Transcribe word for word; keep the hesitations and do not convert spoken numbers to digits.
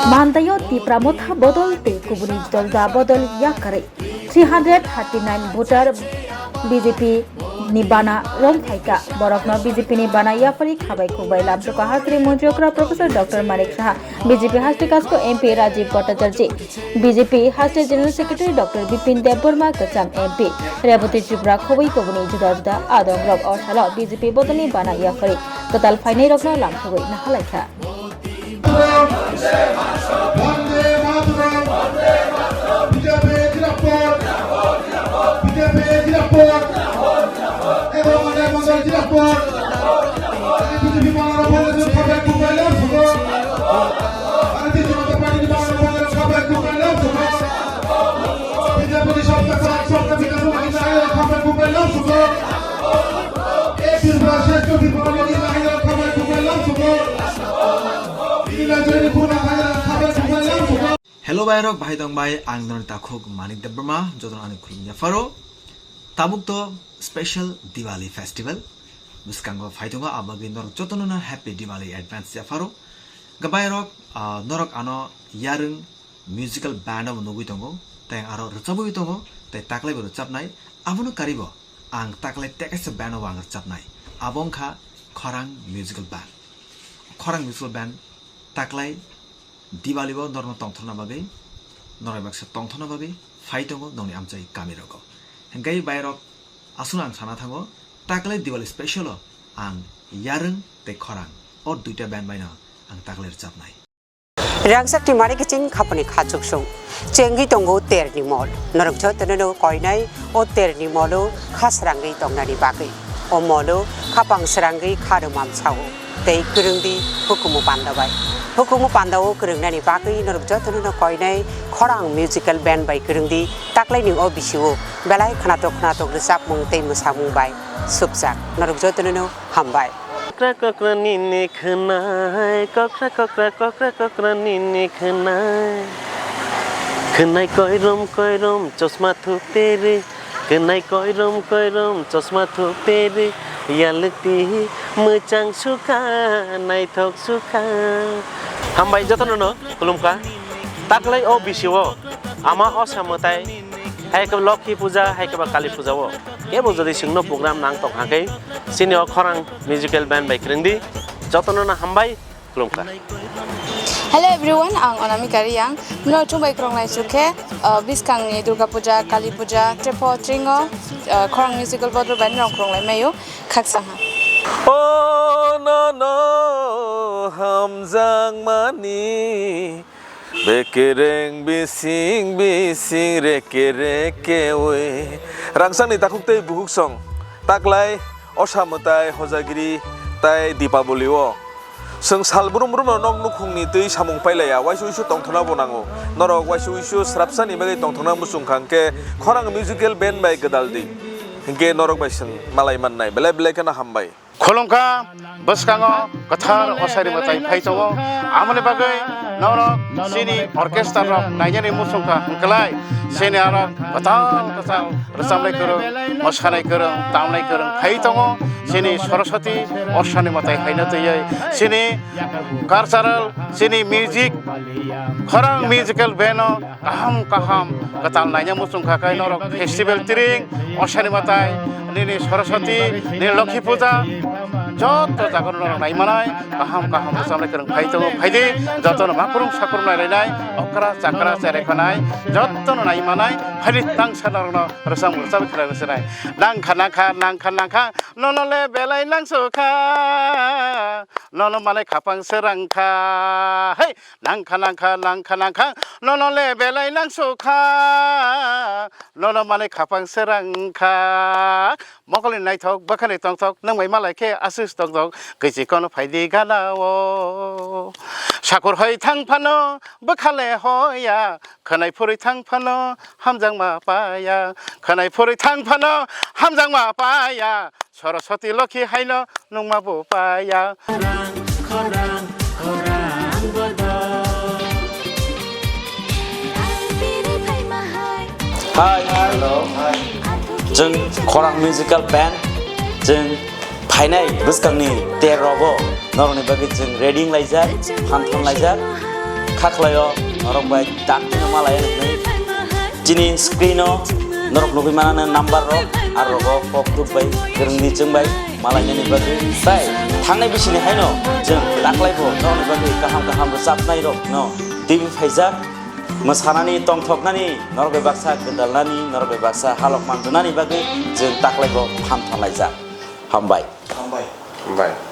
Mandaio Tipra Motha bodol tei kubuni jorja bodol yakarwi three hundred thirty nine voter B J P ni bana rom phaikha. Borokno B J P ni bana yapharwi khabai khukbai lamsukha hasteni montri okra Professor Doctor Manik Saha, B J P haste kasko M P Rajiv Bhattacharjee, B J P haste General Secretary Doctor Bipin Debbarma, kwcham M P Rebati Tripura, khobwi kubuni juda juda adongrok o salo B J P bodolni bana yapharwi kwtal phainairokno lamsugwi nahalaikha. Hello bai rok, bahai tong bai, ang noni takhuk Manik Debbarma, jotono ani khulumya pharo. Tabuk to special Diwali festival. Bwskango phai tongo, abagwi norok jotono no happy Diwali advance ya pharo. Gabai rok, ah, norok ano yarwng musical band o nugwi tongo, tei aro rwchabwi tongo, tei taklai bo rwchabnai. Abono karibo ang taklai tekaisa band o ang rwchabnai. Abo wngkha Khorang Musical Band. Khorang Musical Band taklai Diwali o norokno tongthokna bagwi, norok baksa tongthokna bagwi phai tongo nongni amchai kami rogo. Hingke bai rok aswkno ang sana thango, taklai Diwali special o ang yarwng tei khorang o duita band bai no ang taklai rwchabnai. Rangchakni mari kiching khapani khachuksung. Chengwi tongo terni mol. Norok jotono no koinai o terni molo kha srangwi tongnani bagwi. O molo khapang srangwi kha rwmam sao. Tei kwrwngdi hukumu panda bai. Hukumu panda o kwrwngnani bagwi norok jotono no koinai Khorang Musical Band bai kwrwngdi taklaini o bisio belai khwnatok khwnatok rwchapmung tei mwsamung bai supjak. Norok jotono no hambai. Kokra kokra nini khwnai, kokra kokra kokra kokra nini khwnai. Khwnai koirom koirom chosma thuperi, khwnai koirom koirom chosma thuperi, yalukti mwchang sukha, naithok sukha. Hambai jotono no khulumkha. Taklai o bisio ama osa mwtai, hai khe Lokhi puja, hai khe ba Kali puja o. Kebo jodi chwngno program nang tong hakhe, chini o Khorang Musical Band bai kwrwngdi, jotono no hambai, khulumkha. Hello everyone, ang Anamika Reang. Mino chwngbai kwrwngnai chukhe, uh, bwskangni Durga Puja, Kali Puja, tei pho tringo, uh, Khorang Musical Board bai no kwrwnglai maio, khaksa ha. O no no hamjakmani. Bekereng bising bising reke reke oi. Rangchakni takhuk tei bukhuk song. Taklai osa mwtai hojagiri tai Dipaboli o. Chwng sal brum brum no nok nukhungni twi samung pailaiya, waisa uisu tongthokna bo nango. Norok waisa uisu srapsani bagwi tongthokna muchung kha hwnkhe Khorang Musical Band bai gwdal di. Hwnkhe norok bai chwng malai mannai. Belai belai kheno hambai. Khulumkha, bwskango kwthar osaini mwtai phai tongo. Amoni bagwi norok chini orchestra rok nainani muchungkha hwnkhlai, chini aro kwtal kwtal rwchabnai kwrwng, mwsanai kwrwng, tamnai kwrwng phai tongo. Chini Saraswati osaini mwtai haino twiwi chini cultural, chini music, Khorang Musical Band o kaham kaham kwtal naina muchung kha khe norok festival tring, osaini mwtai, nini Saraswati, nini Lokhi Puja, joto jaga norok nai manai, kaham kaham rwchabnai kwrwng phai tongo, phai di, jotono makrung sakrung nai lainai, okra chakra cherai khanai, jotono nai manai, phai di tangsa norokno rwchap rwchap khlai rwchabnai. Nangkha nangkha nangkha nangkha, nono le belai nangsukha, nono manai khapang srangkha, hei! Nangkha nangkha nangkha nangkha, nono le belai nangsukha, nono manai khapang srangkha. Mokolni naithok, bwkhani tongthok, nwng bai malai khe aswk tongthok, kichi kono phai di gana o. Sakur hoi thang phano, bwkha le hoya, khwnai phurwi thang phano, hamjakma paya, khwnai phurwi thang phano, hamjakma paya. Saraswati Lokhi haino nungma bo paya. Hi, hello. Chwng Khorang Musical Band, chwng phainai bwskangni ter rogo norokni bagwi chwng ready wng laijak, phan thang laijak. Kha khlaio, norok bai dakti no malai nai. Chini screen o norok nugwi mana number rok, ar rogo kok tuk bai, kwrwngni chwng bai malai nani bagwi. Tai thangnai bisini haino chwng taklai bo norokni bagwi kaham kaham rwchapnai rok no twi phaijak. Mwsanani, tongthoknani, norok bai baksa gwdalnani, norok bai baksa halok manjwnani bagwi chwng taklai bo phan phan laijak. Hambai. Hambai. Hambai.